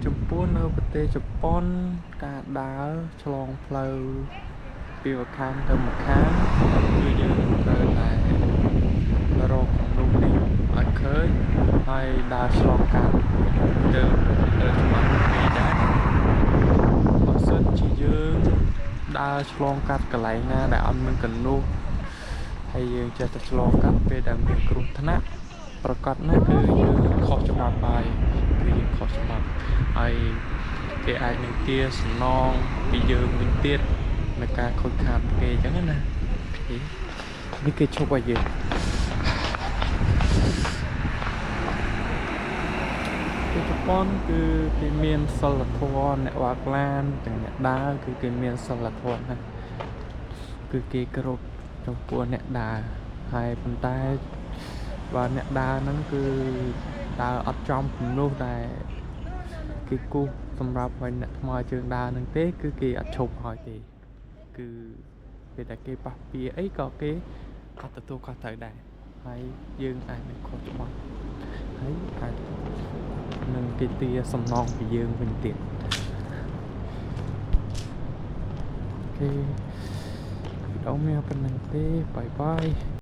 ចំពោះនៅប្រទេសជប៉ុនការដើរឆ្លងផ្លូវពីម្ខាងទៅម្ខាងគឺយើងត្រូវតែរកគំនូសនេះឲ្យឃើញហើយដើរឆ្លងកាត់ទៅត្រូវច្បាប់ពីដែរបើសិនជាយើងដើរឆ្លងកាត់កន្លែងណាដែលអត់មានគំនូសហើយយើងចេះតែឆ្លងកាត់ពេលដែលមានគ្រោះថ្នាក់ប្រកាសណាស់គឺយើងខុសច្បាប់ហើយគឺយើងខុសច្បាប់ហើយគេអាចនឹងទារសំណងពីយើងវិញទៀតនៅការខូចខាតគេអញ្ចឹងណានេះគេឈប់ឲ្យយើង គឺជប៉ុនគឺគេមានសិលធម៌អ្នកបើកឡានទាំងអ្នកដើរគឺគេមានសិលធម៌ណាស់គឺគេគោរពចំពោះអ្នកដើរហើយប៉ុន្តែបើអ្នកដើរហ្នឹងគឺដើរអត់ចំគំនូសដែលគេគូសសម្រាប់ឲ្យអ្នកថ្មើរជើងដើរហ្នឹងទេគឺគេអត់ឈប់ឲ្យទេគឺពេលដែលគេប៉ះពាអីក៏គេអត់ទទួលខុសត្រូវដែរហើយយើងអាចនឹងខុសច្បាប់ហើយអាចនឹងគេទារសំណងពីយើងវិញទៀតគេវីដេអូមានប៉ុណ្្នឹងទេ bye bye.